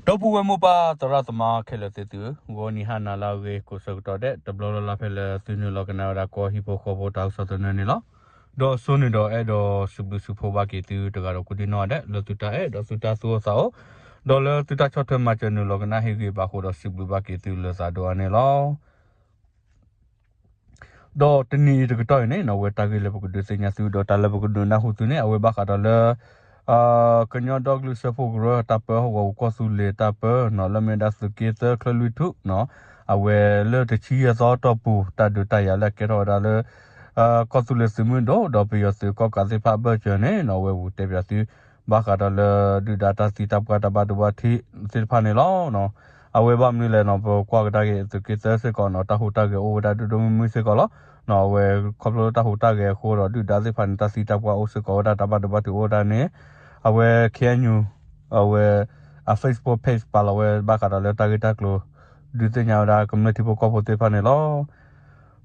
ဒီပုၢ်ဝဲၢ်မိၢ်ပၢ်သရၣ်သမါခဲလၢာ်သ့ၣ်သုဧၢ, ဂီၤနံၤဟါနၤလၢအဂ့ၤ ကိးဆၢကတီၢ်ဒဲး တဘျီလၢ်လၢ်ဖဲလၢသုနုာ်လီၤကနၣ်ဝဲဒၣ်ကီၢ်ဟံၣ်ဖိဃီဖိတၢ်ကစီၣ်သနၢၣ်န့ၣ်လီၤ. ဒီးစိန့ၣ်ဒီးအဲၣ်ဒိးစံးဘျုးစံးဖှိၣ်ဘၣ်က့ၤသုတဂၤဒီးကိးဒံနီၢ်ဒဲး လၢသုတၢ်အဲၣ်ဒီးသုတၢ်သူၣ်အိၣ်သးအိၣ်, ဒီးလၢသုတၢ်ဆီၣ်ထွဲမၤစၢၤနုာ်လီၤကနၣ်ဟ့ၣ်ဂံၢ်ဘၣ်အဃိဒီးစံးဘျုးဘၣ်က့ၤသုလၢသးဒိၣ်အါန့ၣ်လီၤ. ဒီးတနံၤအံၤတကတီၢ်အံၤန့ၣ်နီၢ် အဝဲတၢ်ဂ့ၢ်လၢပကဒုးသ့ၣ်ညါသု ဒီးတၢ်လၢပကဒုးနၢ်ဟူသုန့ၣ် အဝဲဘၣ်ဃးဒီးလၢ ကညီဒီကလုာ်စၢဖှိၣ်ကရၢတၢ်ပၢဟီၣ်ကဝီၤပူၤကီၢ်သူလ့ၤတၢ်ပၢနီၢ် လၢမ့ၢ်ဝဲဒၣ်သုးက့သၢချၢလွံၢ်ထူၣ်နီၢ် အဝဲလၢတဆံယဲၢ်သီအတီၢ်ပူၤ တၢ်ဒုးတၢ်ယၤလၢအကဲထီၣ်ဝဲဒၣ်လၢ ကီၢ်သူလ့ၤသုးမုၢ်ဒိၣ် ဒီးပယီၤသုးကီၣ်ကးသ့ၣ်တဖၣ်အဘၢၣ်စၢၤန့ၣ်နီၢ် အဝဲပကတဲပၠးသု ဘၣ်ဃးဒီးလၢဒုၣ်ဒါတၢ်သံတၢ်ပှၢ်တၢ်ဘၣ်ဒိဘၣ်ထံးသ့ၣ်တဖၣ်န့ၣ်လီၤ. အဝဲဘၣ်မနုၤလဲၣ်နီၢ် ပကွၢ်ကဒါက့ၤသုးက့သၢစ့ၢ်ကီးနီၢ် တၢ်ဟူးတၢ်ဂဲၤအိၣ်ဝဲဒၣ်ဒိၣ်ဒိၣ်မုၢ်မုၢ်စ့ၢ်ကီးလီၤ. အဝဲခီဖျိလၢတၢ်ဟူးတၢ်ဂဲၤအဃိဒီး ဒုၣ်ဒါသ့ၣ်တဖၣ်န့ၣ် တၢ်သံတၢ်ပှၢ်အိၣ်စ့ၢ်ကီးဝဲဒၣ် တၢ်ဘၣ်ဒိဘၣ်ထံးအိၣ်ဝဲဒၣ်န့ၣ် အဝဲ KNU အဝဲ အ Facebook page ပာ်လီၤဝဲဘၣ်ဃးဒီးလၢတၢ်ဂ့ၢ်တၢ်ကျိၤ ဒုးသ့ၣ်ညါဝဲဒၣ်ကမျၢၢ်ထံဖိကီၢ်ဖိသ့ၣ်တဖၣ်န့ၣ်လီၤ.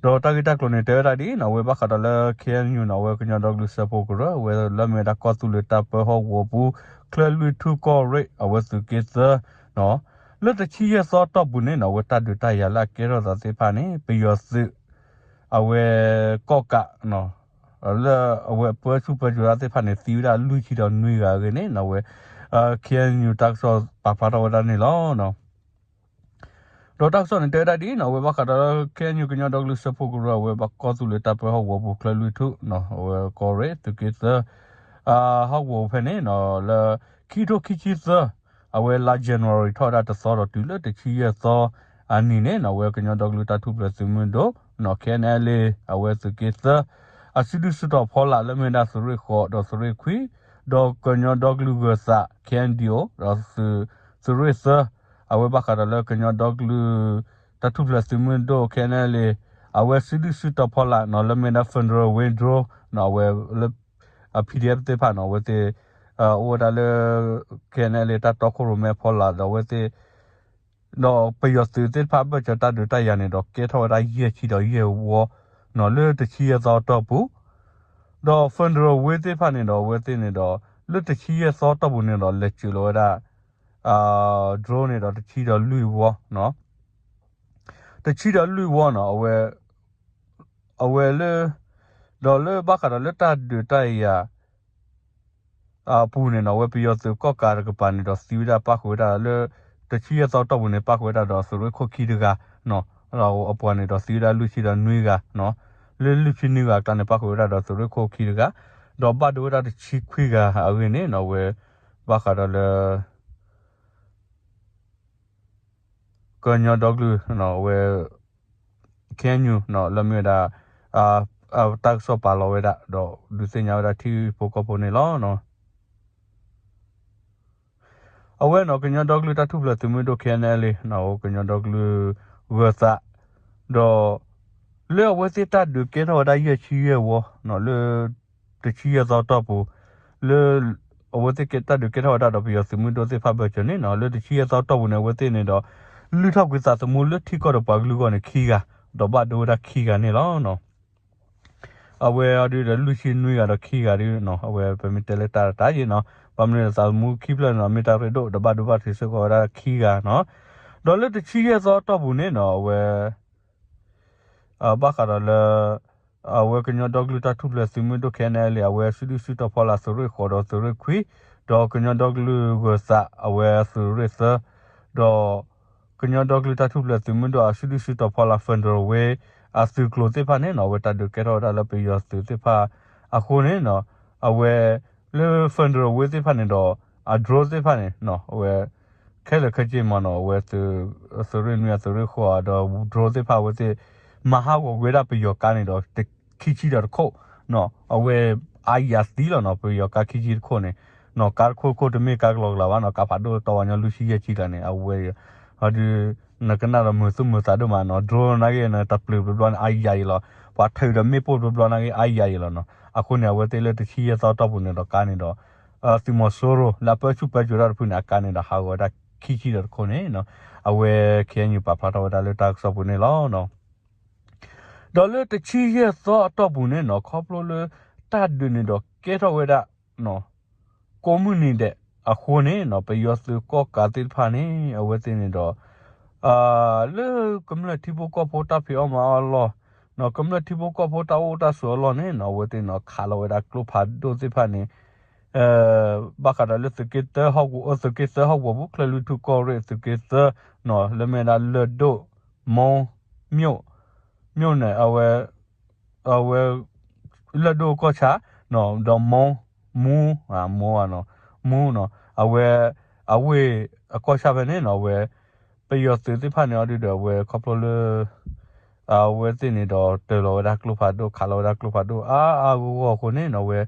ဒီးတၢ်ဂ့ၢ်တၢ်ကျိၤန့ၣ် တဲဝဲဒၣ်ဒ်အံၤနီၢ် အဝဲဘၣ်ဃးဒီးလၢ KNU နီၢ် အဝဲကညီဒီကလုာ်စၢဖှိၣ်ကရၢ အဝဲလၢမ့ၢ်ဝဲဒၣ်ကီၢ်သူလ့ၤတၢ်ပၢဟီၣ်ကဝီၤပူၤ ချၢလွံၢ်ထူၣ်ကီၢ်ရ့ၣ် အဝဲသုးက့သၢ လၢတဆံယဲၢ်သီအတီၢ်ပူၤန့ၣ်နီၢ် အဝဲတၢ်ဒုးတၢ်ယၤလၢအကဲထီၣ်သးသ့ၣ်တဖၣ်န့ၣ် ပယီၤသုး အဝဲ ကီၣ်ကး လၢအဝဲပၢဆူၣ်ပၢစိးတၢ်သ့ၣ်တဖၣ်န့ၣ် သံဝဲဒၣ်လွံၢ်ဆံဒီးနွံဂၤအဂ့ၢ်န့ၣ်နီၢ် အဝဲ KNU တၢ်ကစီၣ်ပာ်ဖျါထီၣ်ဝဲဒၣ်န့ၣ်လီၤ. ဒီးတၢ်ကစီၣ်န့ၣ်တဲဝဲဒၣ်ဒ်အံၤနီၢ် အဝဲဘၣ်ဃးဒီးလၢ KNU ကညီဒီကလုာ်စၢဖှိၣ်ကရၢ အဝဲဘၣ်ကီၢ်သူလ့ၤတၢ်ပၢဟီၣ်ကဝီၤပူၤ ချၢလွံၢ်ထူၣ်နီၢ် အဝဲကီၢ်ရ့ၣ် သုးက့သၢ ဟီၣ်ကဝီၤဖဲန့ၣ်နီၢ် လၢ ခံကထိခံဆံသၢ အဝဲလါ January ထီၣ်ဝဲဒၣ်တသီဒီးတုၤလၢတဆံယဲၢ်သီအနံၤန့ၣ်နီၢ် အဝဲကညီဒီကလုာ်တၢ်ထူၣ်ဖျဲးသုးမုၢ်ဒိၣ်နီၢ် KNLA အဝဲသုးက့သၢ အစုဒုၣ်စုတီၤဖီလာ်လၢမ့ၢ်ဝဲဒၣ်သုးရ့ၣ်ဃိးဒီးသုးရ့ၣ်ခွံ ဒီးကညီဒီကလုာ်ဂၢၤသး KNDO ဒီး သုးရ့ၣ်သၢ အဝဲဘၣ်ဃးဒီးလၢကညီဒီကလုာ် တၢ်ထူၣ်ဖျဲးသုးမုၢ်ဒိၣ် KNLA အဝဲစုဒုၣ်စုတီၤဖီလာ်နီၢ် လၢမ့ၢ်ဝဲဒၣ် Federal Wings drone နီၢ် အဝဲလၢ PDF သ့ၣ်တဖၣ်နီၢ် အဝဲသ့ၣ် အိၣ်ဝဲဒၣ်လၢ KNLA တၢ်တီခိၣ်ရိၣ်မဲအဖီလာ်ဒီးအဝဲသ့ၣ် ဒီးပယီၤသုးသ့ၣ်တဖၣ်အဘၢၣ်စၢၤတၢ်ဒုးတၢ်ယၤန့ၣ်ဒီး ကဲထီၣ်ဝဲဒၣ်ယဲၢ်ဆံဒီးယဲၢ်ဝီနီၢ် လၢတဆံယဲၢ်သီအတီၢ်ပူၤ ဒီး Federal Wings သ့ၣ်တဖၣ်န့ၣ်ဒီး အဝဲသ့ၣ်န့ၣ်ဒီး လၢတဆံယဲၢ်သီအတီၢ်ပူၤန့ၣ်ဒီး လဲၤစၢၤလီၤဝဲဒၣ် drone န့ၣ်ဒီးတဆံဒီးလွံၢ်ဝီနီၢ် တဆံဒီးလွံၢ်ဝီနီၢ် အဝဲ အဝဲလၢ ဒီးလၢဘၣ်ဃးဒီးလၢတၢ်ဒုးတၢ်ယၤ အပူၤန့ၣ်နီၢ် အဝဲပယီၤသုးကီၣ်ကးတကပၤန့ၣ်ဒီးသံဝဲဒၣ်ပၣ်ဃုာ်ဝဲဒၣ်လၢ တဆံယဲၢ်သီအတီၢ်ပူၤန့ၣ် ပၣ်ဃုာ်ဝဲဒၣ်ဒီးသုးရ့ၣ်ခိၣ်ခံတဂၤနီၢ် ဒီးအပှၤန့ၣ်ဒီးသံဝဲဒၣ်လွံၢ်ဆံဒီးနွံဂၤနီၢ် လၢလွံၢ်ဆံနွံဂၤအကျါန့ၣ် ပၣ်ဃုာ်ဝဲဒၣ်ဒီးသုးရ့ၣ်ခိၣ်ခံတဂၤ ဒီးဘၣ်ဒိဝဲဒၣ်တဆံခွံဂၤအဂ့ၢ်န့ၣ်နီၢ် အဝဲ ဘၣ်ဃးဒီးလၢ ကညီဒီကလုာ် အဝဲ KNU လၢမ့ၢ်ဝဲဒၣ် တၢ်ကစီၣ်ပာ်လီၤဝဲဒၣ် ဒီးဒုးသ့ၣ်ညါဝဲဒၣ်ထံဖိကီၢ်ဖိန့ၣ်လီၤ. အဝဲနီၢ် ကညီဒီကလုာ်တၢ်ထူၣ်ဖျဲးသုးမုၢ်ဒိၣ် KNLA နီၢ် ကညီဒီကလုာ်ဂၢၤသး ဒီး လၢအဝဲသ့ၣ်တၢ်ဒုးကဲထီၣ်ဝဲဒၣ်ယဲၢ်ဆံယဲၢ်ဝီနီၢ် လၢ တဆံယဲၢ်သီအတီၢ်ပူၤ လၢ အဝဲသ့ၣ်တၢ်ဒုးကဲထီၣ်ဝဲဒၣ်ဒီးပယီၤသုးမုၢ်ဒိၣ်သ့ၣ်တဖၣ်ဘၢၣ်စၢၤန့ၣ်နီၢ် လၢတဆံယဲၢ်သီအတီၢ်ပူၤန့ၣ် အဝဲသ့ၣ်န့ၣ်ဒီး လုၢ်ထီၣ်ကွံာ်သးသမူလၢထံကီၢ်ဒီးပှၤကလုာ်အဂီၢ်န့ၣ်ခံဂၤ ဒီးဘၣ်ဒိဝဲဒၣ်ခံဂၤန့ၣ်လီၤ. အဝဲအီၤဒုးဒီးလွံၢ်ဆံနွံဂၤဒီးခံဂၤဒုးနီၢ် အဝဲပမ့ၢ်တဲလၢတၢ်တၢ်ယံၤနီၢ် ဘၣ်မနုၤသးသမူခံဖျၢၣ်န့ၣ်နီၢ် မ့ၢ်တၢ်ရ့ဒိၣ်ဒီးဘၣ်ဒိဘၣ်ထံးစ့ၢ်ကီးဝဲဒၣ်ခံဂၤနီၢ် ဒီးလၢတဆံယဲၢ်သီအတီၢ်ပူၤန့ၣ်နီၢ် အဝဲ ဘၣ်ဃးဒီးလၢ အဝဲကညီဒီကလုာ်တၢ်ထူၣ်ဖျဲးသုးမုၢ်ဒိၣ် KNLA အဝဲစုဒုၣ်စုတီၤဖီလာ်သုးရ့ၣ်ဃိးဒီးသုးရ့ၣ်ခွံ ဒီးကညီဒီကလုာ်ဂၢၤသး အဝဲသုးရ့ၣ်သၢ ဒီး ကညီဒီကလုာ်တၢ်ထူၣ်ဖျဲးသုးမုၢ်ဒိၣ်အစုဒုၣ်စုတီၤဖီလာ် Federal Wings အသုးကျိၤသ့ၣ်တဖၣ်န့ၣ်နီၢ် အဝဲတၢ်ဒုးကဲထီၣ်ဝဲဒၣ်လၢပယီၤသုးသ့ၣ်တဖၣ်အဃိန့ၣ်နီၢ် အဝဲ လၢ Federal Wings သ့ၣ်တဖၣ်န့ၣ်ဒီး အ drone သ့ၣ်တဖၣ်န့ၣ်နီၢ် အဝဲ ခဲလၢာ်ခဲဆ့မ့ၢ်နီၢ် အဝဲ သုးရ့ၣ်နွံအသုးရ့ၣ်ဃိးဒီး drone သ့ၣ်တဖၣ်အဝဲသ့ၣ် မၤဟးဂီၤကွံာ်ဝဲဒၣ်ပယီၤကါန့ၣ်ဒီး ခံဆံဒီးတခိၣ်နီၢ် အဝဲ အါယၤသံလီၤနီၢ် ပယီၤကါခံဆံတခိၣ်န့ၣ် နီၢ် ကါတခိၣ်တခိၣ်တမ့ၢ်ကါကလီကလီဘၣ်နီၢ် ကါဖးဒိၣ်တီဝဲညီလွံၢ်ဆံယဲၢ်ဆံကျါန့ၣ် အဝဲ ဒုး နကနၣ်ဒီးမုာ်သူၣ်မုာ်သးဒိၣ်မးနီၢ် drone နာ်က့ နတပျုာ်ဘျီဘျီန့ၣ် အါယၤအံၤလီၤ ပှၤထုးဒီးမ့ၣ်ပိၢ်ဘျီဘျီနာ်က့ အါယၤအံၤလီၤနီၢ် အဃိန့ၣ် အဝဲသ့ၣ်လၢတဆံယဲၢ်သီအတီၢ်ပူၤန့ၣ်ဒီးကါန့ၣ်ဒီး သုးမီၤစိရိၤ လၢအပၢဆူၣ်ပၢစိးတၢ်တဖုန့ၣ် အကါန့ၣ်ဒီးဟးဂီၤဝဲဒၣ်ခံဆံဒီးတခိၣ်န့ၣ်နီၢ် အဝဲ KNU ပာ်ဖျါထီၣ်ဝဲဒၣ်လၢတၢ်ကစီၣ်ပူၤန့ၣ်လီၤ. ဒီးလၢတဆံယဲၢ်သီအတီၢ်ပူၤန့ၣ်နီၢ် ခီဖျိလၢ တၢ်ဒုးန့ၣ်ဒီးကဲထီၣ်ဝဲဒၣ် ကိးမုၢ်နံၤဒဲး အဃိန့ၣ်နီၤ ပယီၤသုးကီၢ်ကးသ့ၣ်တဖၣ်န့ၣ် အဝဲသ့ၣ်န့ၣ်ဒီး လၢကမျၢၢ်ထံဖိကီၢ်ဖိတၢ်ဖံးအီၣ်မၤအီၣ်အလီၢ်, ကမျၢၢ်ထံဖိကီၢ်ဖိတၢ်အိၣ်တၢ်ဆိးအလီၢ်န့ၣ်နီၤ အဝဲသ့ၣ်န့ၣ် ခးလီၤဝဲဒၣ်ကျိဖးဒိၣ်သ့ၣ်တဖၣ်န့ၣ် ဘၣ်ဃးဒီးလၢသုးက့သၢဟီၣ်ကဝီၤ အသုးက့သၢဟီၣ်ကဝီၤပူၤ ချၢၣ်လွံၢ်ထူၣ်ကီၢ်ရ့ၣ်သုးက့သၢနီၤ လၢမ့ၢ်ဝဲဒၣ်လၢၢ်ဒိၣ် မိၢ် မၠိၣ် မၠိၣ်န့ၣ် အဝဲ အဝဲ လၢၢ်ဒိၣ်ကီၢ်ဆၣ် ဒီးမိၢ် မူ မူ မူနီၤ အဝဲ အဝ့ၢ်အကီၢ်ဆၣ်ဖဲန့ၣ်နီၤ အဝဲ ပယီၤသုးသ့ၣ်တဖၣ်န့ၣ်အီၤဒုဒီး အဝဲခီဖျိလၢ အဝဲသ့ၣ်န့ၣ်ဒီးတၢၤလီၤဝဲဒၣ်ကျိဖးဒိၣ် ခးလီၤဝဲဒၣ်ကျိဖးဒိၣ်အါအါဂီၢ်ဂီၢ်အဃိန့ၣ်နီၤ အဝဲ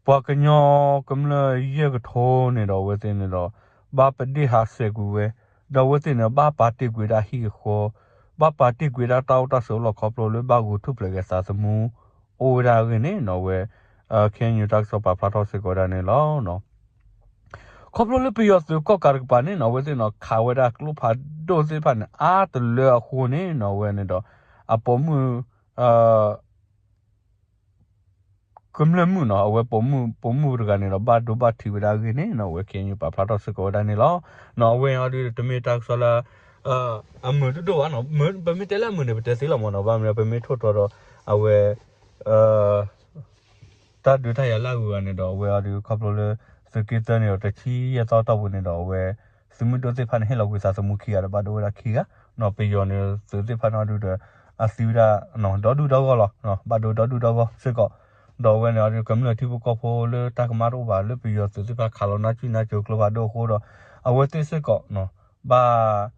ပှၤကညီကမျၢၢ်ယဲၢ်ကထိန့ၣ်ဒီး အဝဲသ့ၣ်န့ၣ်ဒီး ဘၣ်ပဒ့ၣ်ဟးဆှဲးကွံာ်ဝဲ, ဒီးအဝဲသ့ၣ်န့ၣ် ဘၣ်ပာ်တ့ၢ်ကွံာ်ဝဲဒၣ်ဟံၣ်အဃီ, ဘၣ်ပာ်တ့ၢ်ကွံာ်ဝဲဒၣ်တၢ်အိၣ်တၢ်ဆိးအလီၢ်ခီဖျိလၢဘၣ်ဂုာ်ထူၣ်ဖျဲးက့ၤသးသမူ အိၣ်ဝဲဒၣ်အဂ့ၢ်န့ၣ်နီၤ အဝဲ ခဲအံၤတၢ်ကစီၣ်ပာ်ဖျါထီၣ်စ့ၢ်ကီးဝဲဒၣ်န့ၣ်လီၤ. ခီဖျိလၢပယီၤသုးကီၢ်ကးတကပၤန့ၣ်နီၤ အဝဲသ့ၣ်န့ၣ် ခးဝဲဒၣ်ကျိဖးဒိၣ်သ့ၣ်တဖၣ်န့ၣ် အါတလၢအဃိန့ၣ်နီၤ အဝဲန့ၣ်ဒီး အပိာ်မုၣ် ကမျၢၢ်မုၣ်နီၤ အဝဲပိာ်မုၣ် ပိာ်မုၣ်တဂၤန့ၣ်ဒီး ဘၣ်ဒိဘၣ်ထံးဝဲဒၣ်အဂ့ၢ်န့ၣ်နီၤ အဝဲခဲအံၤပာ်ဖျါထီၣ်စ့ၢ်ကီးဝဲဒၣ်န့ၣ်လီၤ. နီၤ အဝဲအံၤအီၤဒုတမ့ၢ်တၢ်ကစီၣ်လၢ အမုာ်ဒိၣ်ဒိၣ်ဘၣ်နီၤ ပမ့ၢ်တဲလၢအမုာ်န့ၣ် ပတဲသ့လီၤမ့ၢ်နီၤ ဘၣ်မနုၤပမ့ၢ်ထိၣ်သတြီၤဒီး အဝဲ တၢ်ဒုးတၢ်ယၤလၢအဂုၤအဂၤန့ၣ်ဒီး အဝဲအီၤဒုးခီဖျိလၢ သုးက့သၢန့ၣ်ဒီး တဆံယဲၢ်သီတီၢ်ပူၤန့ၣ်ဒီး အဝဲ သုးမုၢ်ဒိၣ်သ့ၣ်တဖၣ်န့ၣ် ဟ့ၣ်လီၤကွံာ်သးသမူခံဂၤဒီး ဘၣ်ဒိဝဲဒၣ်ခံဂၤ, ပယီၤန့ၣ်သုးသ့ၣ်တဖၣ်န့ၣ်အီၤဒုးဒီး အသံဝဲဒၣ် ဒီဒူၣ်ဒီဂီၢ်လီၤ, ဘၣ်ဒိဒီဒူၣ်ဒီဂီၢ်စ့ၢ်ကီး, ဒီးအဝဲန့ၣ်အီၤဒုး ကမျၢၢ်ထံဖိကီၢ်ဖိလၢတၢ်ကမၣ်တအိၣ်ဘၣ် လၢပယီၤသုးသ့ၣ်တဖၣ်ခးလီၤနါစုနါစိၤကျိဖးဒိၣ်အဃိဒီး အဝဲသ့ၣ်စ့ၢ်ကီး ဘၣ်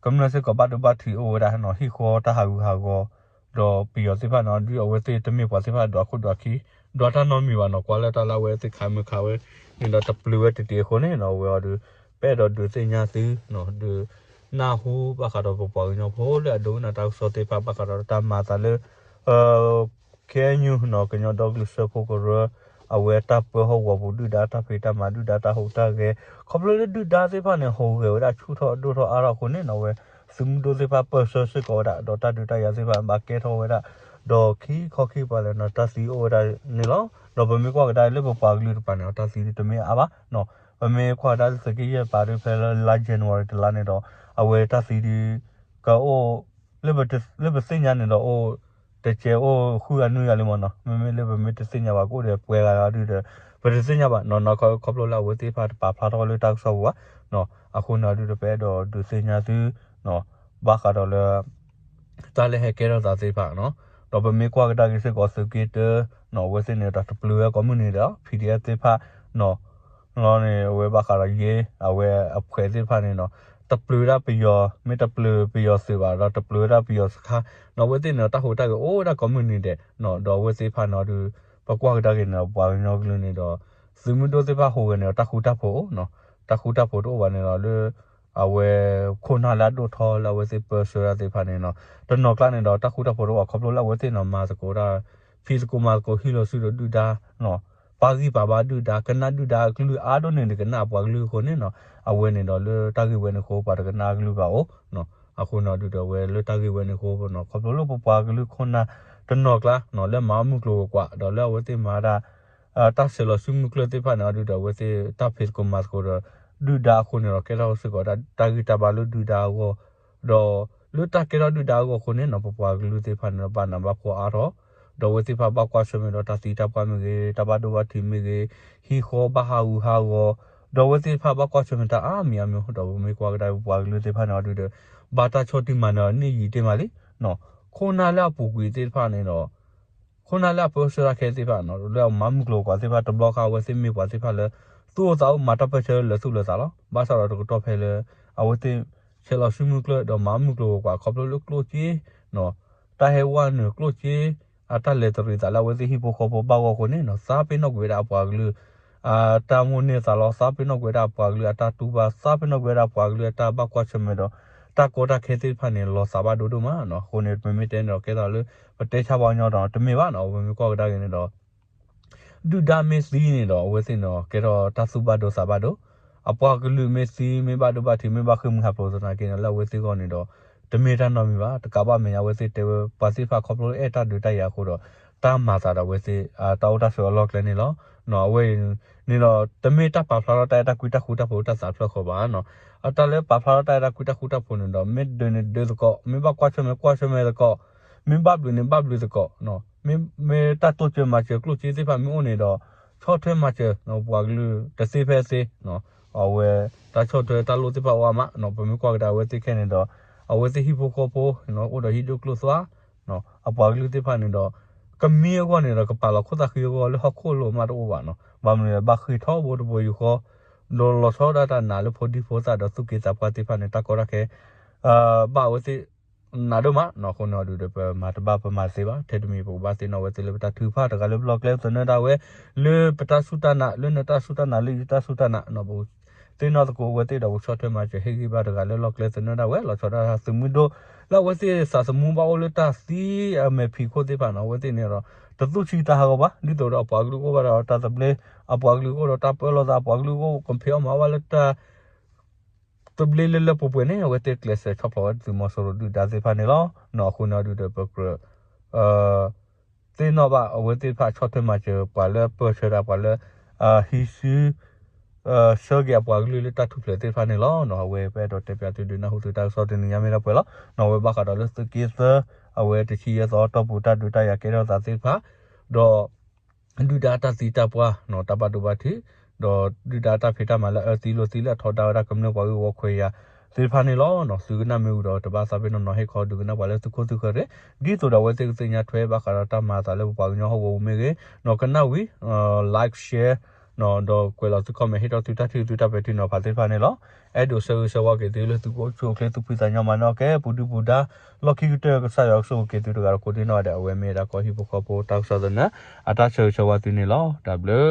ကမျၢၢ်စ့ၢ်ကီးဘၣ်ဒိဘၣ်ထံးအိၣ်ဝဲဒၣ်နီၤ ဟံၣ်ဃီတၢ်ဟးဂူာ်ဟးဂီၤ, ဒီးပယီၤသ့ၣ်တဖၣ်န့ၣ်အီၤဒုး အဝဲသ့ၣ်တမ့ၢ်ပှၤသ့ၣ်တဖၣ်ဒွးခိၣ်ဒွးခံ, ဒွးတၢ်နီတမံၤဘၣ်နီၤ ကွၢ်လၢတၢ်လၢအဝဲသ့ၣ်ခးမုၢ်ခးဝဲန့ၣ်ဒီး တပျုာ်ဝဲတတံၤအဃိန့ၣ်နီၤ အဝဲအီၤဒုး ပအဲၣ်ဒိးဒုးသ့ၣ်ညါသု ဒုးနၢ်ဟူဘၣ်ဃးဒီးပပှၤကညီဖိလၢအဒိကနၣ်တၢ်ကစီၣ်သ့ၣ်တဖၣ် ဘၣ်ဃးဒီးတၢ်မၤအသးလၢ ခဲအံၤနီၤ ကညီဒီကလုာ်စၢဖှိၣ်ကရၢ အဝဲတၢ်ပၢဟီၣ်ကဝီၤပူၤဒုၣ်ဒါတၢ်ဖံးတၢ်မၤဒုၣ်ဒါတၢ်ဟူးတၢ်ဂဲၤ, ခီဖျိလၢဒုၣ်ဒါသ့ၣ်တဖၣ်န့ၣ် ဟူးဂဲၤဝဲဒၣ်ဆူၣ်ထီၣ်ဒိၣ်ထီၣ်အါထီၣ်အဃိန့ၣ်နီၤ အဝဲ သုးမုၢ်ဒိၣ်သ့ၣ်တဖၣ်ပၢၢ်ဆၢစ့ၢ်ကီးဝဲဒၣ် ဒီးတၢ်ဒုးတၢ်ယၤသ့ၣ်တဖၣ်ဘၣ်ကဲထီၣ်ဝဲဒၣ်, ဒီးခံခီခံပၤလၢာ်နီၤ တၢ်သံအိၣ်ဝဲဒၣ်န့ၣ်လီၤ. ဒီးပမ့ၢ်ကွၢ်ကဒါလၢပပှၤကလုာ်တကပၤန့ၣ် တၢ်သံတမ့ၢ်အါဘၣ်, ပမ့ၢ်ကွၢ်ကဒါလၢသုးက့ယဲၢ်ပၤဒုး ဖဲလၢလါ January တလါန့ၣ်ဒီး အဝဲတၢ်သံဒုး ကအိၣ် လၢပသ့ၣ်ညါန့ၣ်ဒီးအိၣ် တကဲးအိၣ်ဃုဂၤနွံဂၤလံမ့ၢ်နီၤ, မ့မ့ၢ်လၢပမ့ၢ်တသ့ၣ်ညါဘၣ်ကအိၣ်ဒီးပှဲၤဂၤဒုးဒီး ပတသ့ၣ်ညါဘၣ်နီၤ, ခီဖျိလၢအဝဲသ့ၣ်တဖၣ်တပာ်ဖျါထီၣ်လၢတၢ်ကစီၣ်ပူၤဘၣ်, အဃိန့ၣ်ဒုးဒီးပအဲၣ်ဒိးဒုးသ့ၣ်ညါသု ဘၣ်ဃးဒီးလၢ တၢ်လၢဟဲကဲထီၣ်သးသ့ၣ်တဖၣ်နီၤ, ဒီးပမ့ၢ်ကွၢ်ကဒါက့ၤစ့ၢ်ကီးသုးက့တၢ အဝဲသ့ၣ်န့ၣ်ဒီးတပျုာ်ဝဲကိးမုၢ်နံၤဒီး PDF သ့ၣ်တဖၣ်နီၤ, လီၤန့ၣ် အဝဲဘၣ်ဃးဒီးယဲ အဝဲအဖှဲးသ့ၣ်တဖၣ်န့ၣ်နီၤ, တပျုာ်ဝဲဒၣ်ပယီၤ မ့ၢ်တပျုာ်ပယီၤသုးဘၣ် ဒီးတပျုာ်ဝဲဒၣ်ပယီၤစခါနီၤ, အဝဲသ့ၣ်န့ၣ်ဒီးတၢ်ဟူးတၢ်ဂဲၤအိၣ်ဝဲဒၣ်ကိးမုၢ်နံၤဒဲးနီၤ, ဒီးအဝဲသ့ၣ်တဖၣ်န့ၣ်ဒီး ပကွၢ်ကဒါက့ၤန့ၣ်ဒီး ပှၤကညီကလုာ်န့ၣ်ဒီး သုးမုၢ်ဒိၣ်သ့ၣ်တဖၣ်ဟူးဂဲၤန့ၣ်ဒီးတၢ်ဃူတၢ်ဖိးအိၣ်နီၤ, တၢ်ဃူတၢ်ဖိးတအိၣ်ဘၣ်န့ၣ်ဒီးလၢ အဝဲ ခိၣ်နၢ်လၢအဒိၣ်ထီလၢအဝဲသ့ၣ်ပၢဆှၢတၢ်သ့ၣ်တဖၣ်န့ၣ်နီၤ, တနီၤကျါန့ၣ်ဒီးတၢ်ဃူတၢ်ဖိးတအိၣ်ဘၣ် ခီဖျိလၢအဝဲသ့ၣ်န့ၣ် မၤသကိးတၢ် ဖံးသကိးမၤသကိးဟံးလီၤစုဒီးဒုၣ်ဒါ ပာ်ဂံၢ်ပာ်ဘါဒုၣ်ဒါ ကနၣ်ဒုၣ်ဒါအကလုၢ်အါဒိၣ်န့ၢ်ဒံးကနၣ်အပှၤကလုာ်အဃိန့ၣ်နီၤ, အဝဲန့ၣ်ဒီးလၢတၢ်ဂ့ၢ်ဝဲန့ၣ်အဃိ ပှၤတကနၣ်အကလုၢ်ဘၣ်အိၣ်နီၤ, အဃိန့ၣ်ဒုးဒီးအဝဲလၢတၢ်ဂ့ၢ်ဝဲန့ၣ်အဃိနီၤ ခီဖျိလၢပပှၤကလုာ်ခိၣ်နၢ်တနီၤကျါနီၤ လၢမၤအီၣ်မုၢ်ကျိၤဝဲၤကွာ် ဒီးလၢအဝဲသ့ၣ်မၤဒၣ် တၢ်ဆဲးလီၤစုမုၢ်ကျၢၢ်သ့ၣ်တဖၣ်န့ၣ်အီၤဒုးဒီး အဝဲသ့ၣ်တၢ်ဖံးသကိးမၤသကိးဒီး ဒုၣ်ဒါအဃိန့ၣ်ဒီး ကဲထီၣ်စ့ၢ်ကီးတၢ်ဂံၢ်တၢ်ဘါလၢဒုၣ်ဒါအဂီၢ်, ဒီးလၢတၢ်ကဲထီၣ်ဒုၣ်ဒါအဂီၢ်အဃိန့ၣ်နီၤ ပပှၤကလုာ်သ့ၣ်တဖၣ်န့ၣ်ဒီး ဘၣ်နးဘၣ်ဖှီၣ်အါထီၣ်, ဒီးအဝဲသ့ၣ်တဖၣ်ဘၣ်ကွၢ်ဆၢၣ်မဲာ်ဒီးတၢ်သံတၢ်ပှၢ်မ့ၢ်ဂ့ၤ, တၢ်ဘၣ်ဒိဘၣ်ထံးမ့ၢ်ဂ့ၤ, ဟံၣ်ဃီဘၣ်ဟးဂူာ်ဟးဂီၤ, ဒီးအဝဲသ့ၣ်တဖၣ်ဘၣ်ကွၢ်ဆၢၣ်မဲာ်တၢ်အါမံၤအါမံၤ, ဒီးပမ့ၢ်ကွၢ်ကဒါပပှၤကလုာ်သ့ၣ်တဖၣ်န့ၣ်အီၤဒုးဒီး ဘၣ်တၢ်ဆီၣ်တံၢ်မၤနၢၤန့ၢ်ယံာ်တ့ၢ်မးလံ ခိၣ်နၢ်လၢအပူၤကွံာ်သ့ၣ်တဖၣ်န့ၣ်ဒီး ခိၣ်နၢ်လၢအပၢဆှၢတၢ်ခဲသ့ၣ်တဖၣ်နီၤ လၢအမၤမုၢ်ကျိၤဝဲၤကွာ်သ့ၣ်တဖၣ် တဘျီခါအဝဲသ့ၣ်မ့ၢ်ပှၤသ့ၣ်တဖၣ်လၢ သူၣ်အိၣ်သးအိၣ်မၤတၢ်ပၢဆှၢလၢာ်သူၣ်လၢာ်သးလီၤ. ဘၣ်ဆၣ်ဒီးတကတီၢ်ဖဲလၢ အဝဲသ့ၣ် ဆဲးလီၤစုမုၢ်ကျၢၢ်ဒီးမၤမုၢ်ကျိၤဝဲၤကွာ် ခီဖျိလၢကျိၣ်စ့ တၢ်ဟဲဝဲနုာ်ကျိၣ်စ့ အတၢ်လဲၤတရံးသးလၢအဝဲသ့ၣ်ဟံၣ်ဖိဃီဖိဘၣ်ဂီၢ်အဃိန့ၣ်နီၤ သးပ့ၤနီၣ်ကွံာ်ဝဲဒၣ်အပှၤကလုာ် အတၢ်မိၣ်န့ၢ်သးလီ သးပ့ၤနီၣ်ကွံာ်ဝဲဒၣ်အပှၤကလုာ်အတၢ်တူၢ်ဘၣ် သးပ့ၤနီၣ်ကွံာ်ဝဲဒၣ်အပှၤကလုာ်အတၢ်ဘၣ်ကွၢ်ဆၢၣ်မဲာ်ဒီး တၢ်ကီတၢ်ခဲသ့ၣ်တဖၣ်န့ၣ် လီၤသးဘၣ်ဒိဒိၣ်မးနီၤ. အဃိန့ၣ် ပမ့ၢ်တဲန့ၣ်ဒီး ကဲသးလၢ ပတဲဆါပှၤကညီဒီး တမ့ၢ်ဘၣ်နီၤ. ပမ့ၢ်ကွၢ်ကဒါက့ၤန့ၣ်ဒီး ဒုၣ်ဒါမ့ၢ်သံန့ၣ်ဒီး အဝဲသ့ၣ်န့ၣ် ကဲထီၣ်တၢ်သူၣ်ဘၣ်ဒိသးဘၣ်ဒိ, အပှၤကလုာ်မ့ၢ်သံ မ့ၢ်ဘၣ်ဒိဘၣ်ထံး မ့ၢ်ဘၣ်ဃ့ၢ်မှံဟးဖျိးသနာ်က့န့ၣ် လၢအဝဲသ့ၣ်အဂီၢ်န့ၣ်ဒီး တမ့ၢ်တၢ်နီတမံၤဘၣ်. တကးဘၣ်မဲာ်ညါ အဝဲသ့ၣ်တဲဝဲ ပှၤသ့ၣ်တဖၣ်ခီဖျိလၢအဲၣ်တၢ်ဒုးတၢ်ယၤအဃိဒီး တၢ်မၤသးဒီးအဝဲသ့ၣ် တၢ်အိၣ်တၢ်ဆိးအလီၢ်ကျဲန့ၣ်လီၤ. အဝဲအံၤန့ၣ်ဒီး တမ့ၢ်တၢ်ပာ်ဖျါထီၣ်တၢ်အဲၣ်တၢ်ကွံတၢ်ဃူတၢ်ဖိးတၢ်သးဖျၢၣ်ဃီဘၣ်နီၤ. အတၢ်လၢပာ်ဖျါထီၣ်တၢ်အဲၣ်တၢ်ကွံတၢ်ဃူတၢ်ဖိးန့ၣ်ဒီး မ့ၢ်ဒုးန့ၣ်ဒုးသကိး, မ့ၢ်ဘၣ်ကွၢ်ဆၢၣ်မဲာ်ကွၢ်ဆၢၣ်မဲာ်သကိး, မ့ၢ်ဘၣ်ဘျုးန့ၣ်ဘၣ်ဘျုးသကိး, မ့ၢ်တၢ်တိစၢၤမၤစၢၤကျိၣ်စ့သ့ၣ်တဖၣ်မ့ၢ်အိၣ်န့ၣ်ဒီး ဆီၣ်ထွဲမၤစၢၤ ပှၤကလုာ်တသ့ဖဲသ့ အဝဲတၢ်ဆီၣ်ထွဲတၢ်လိၣ်သ့ၣ်တဖၣ်အိၣ်အါမးနီၤ. ပမ့ၢ်ကွၢ်ကဒါအဝဲသ့ၣ်ခဲန့ၣ်ဒီး အဝဲသ့ၣ်ဟံၣ်ဖိဃီဖိ အိၣ်ဒီးဟံၣ်ဒိၣ်ကျိၣ်သွါ အပှၤကလုာ်သ့ၣ်တဖၣ်န့ၣ်ဒီး ကမံအဂီၢ်န့ၣ်ဒီး ကပာ်လီၤခိၣ်သၣ်ဃံအဂီၢ်လၢဟီၣ်ခိၣ်လိၤမးတအိၣ်ဘၣ်နီၤ. ဘၣ်မနုၤလဲၣ် ဘၣ်ဃ့ၢ်ထီဘိတဘိယူၢ်ဃီ ဒီးလီၤဆီဒၣ်တၢ်နာ်လၢဖိဒံဖိသၣ်ဒီးသူၣ်က့သးပှၢ်သ့ၣ်တဖၣ်န့ၣ် တၢ်ကီတၢ်ခဲ ဘၣ်အဝဲသ့ၣ် နာ်ဒိၣ်မးနီၤ. အဃိန့ၣ်အီၤဒုးဒီး ပမၤတဘၣ်ပမၤသ့ဘၣ်. ထဲတမံၤပကဘၣ်သ့ၣ်နီၣ်ဝဲသ့ၣ်လၢပတၢ်ထုကဖၣ်တဂၤလၢပလီၢ်ကျဲသနၢၣ်ဒၣ်ဝဲ လၢပတၢ်စူၢ်တၢ်နာ် လၢနတၢ်စူၢ်တၢ်နာ်လၢယတၢ်စူၢ်တၢ်နာ်နီၤ. ပသ့ၣ်နီၣ်သကိးအဝဲသ့ၣ်ဒီး ပဆီၣ်ထွဲမၤစၢၤဟ့ၣ်ဂံၢ်ဘါတဂၤလၢလီၢ်ကျဲသနၢၣ်ဒၣ်ဝဲ လီၤဆီဒၣ်တၢ်သုးမုၢ်ဒိၣ် လၢအဝဲသ့ၣ်သးသမူဘၣ်အိၣ်လၢတၢ်သံအမဲာ်ဖံးခိၣ်သ့ၣ်တဖၣ်နီၤ. အဝဲသ့ၣ်န့ၣ်ဒီး တသူၣ်ဆံးတၢ်ဟးဂီၤဘၣ် ဒ်သိးဒီးအပှၤကလုာ်ကအိၣ်ဘၣ်ဒီးတၢ်သဘျ့, အပှၤကလုာ်ကအိၣ်ဒီးတၢ်ပၢလီၤသး, အပှၤကလုာ်ကအိၣ်ကဖံးအီၣ်မၤအီၣ်ဘၣ်လၢတၢ် သဘျ့လၢလၢပှဲၤပှဲၤန့ၣ် အဝဲသ့ၣ်ကျဲးစၢးဆီၣ်ဖျိးဝဲသုးမီၤစိရိၤဒုၣ်ဒါသ့ၣ်တဖၣ်န့ၣ်လီၤ. အဃိန့ၣ်အီၤဒုးဒီး ပကြၢး သ့ၣ်နီၣ်ဘၣ်အဝဲသ့ၣ်တဖၣ်ဆီၣ်ထွဲမၤစၢၤပှၤလၢပၢၢ်ဆၢတၢ် ပှၤလၢ ဟံးစု ဆၢက့ၤအပှၤကလုာ်လၢတၢ်ထူၣ်ဖျဲးသ့ၣ်တဖၣ်န့ၣ်လီၤ. အဝဲပအဲၣ်ဒိးတဲပၠးသုဒုးနၢ်ဟူသုတၢ်ကစီၣ်တနံၤညါမ့ၢ်ဒၣ်ပှဲၤလီၤ. အဝဲဘၣ်ဃးဒီးလၢသုးက့သၢ အဝဲတဆံယဲၢ်သီတီၢ်ပူၤ တၢ်ဒုးတၢ်ယၤကဲထီၣ်သးသ့ၣ်တဖၣ် ဒီး ဒုၣ်ဒါတၢ်သံတၢ်ပှၢ် တၢ်ဘၣ်ဒိဘၣ်ထံး ဒီးဒုၣ်ဒါတၢ်ဖံးတၢ်မၤလၢအၢသံလိာ်သံလၢအထီဒါဝဲဒၣ်ကမျၢၢ်ပှၤဂ့ၢ်ဝီခွဲးယာ်သ့ၣ်တဖၣ်န့ၣ်လီၤ. သုကနၣ်မ့ၢ်ဝံၤဒီး တဘၣ်သးပ့ၤနီၣ်နီၤ ဟ့ၣ်ခီဒုးကနၣ်ပှၤလၢသုခိၣ်သုဃၢၤတဂ့ၤ ဒ်သိးဒီးအဝဲသ့ၣ်ကသ့ၣ်ညါထွဲဘၣ်ဃးဒီးတၢ်မၤအသးလၢပပှၤကညီဟီၣ်ကဝီၤပူၤမ့ၢ်ဂ့ၤ နီၤ ကနၣ်ဝံၤ like share နီၤ ဒီးကွဲးလီၤသု comment ဟ့ၣ်ထီၣ်သုတၢ်ထံၣ်သုတၢ်ပဲာ်ထံနီၤဖးသ့ၣ်တဖၣ်န့ၣ်လီၤ. အဲၣ်ဒိးဆၢဂ့ၤဆၢဝါက့ၤသုလၢသုကအိၣ်ဆူၣ်အိၣ်ချ့သူၣ်ဖှံသးညီမၤန့ၢ်အီၣ်ကဲ ပူၤဒုၣ်ပူၤဒါ လီၢ်ခံကတၢၢ် ကစၢ်ယွၤကဆိၣ်ဂ့ၤက့ၤသုတဂၤဒီးကိးဒံနီၢ်ဂၤဒဲး အဝဲမ့ၢ်ဒၣ်ကီၢ်ဟံၣ်ဖိဃီဖိတၢ်ကစီၣ်သနၢၣ် အတၢ်ဆၢဂ့ၤဆၢဝါသုန့ၣ်လီၤ. တၢ်ဘျုး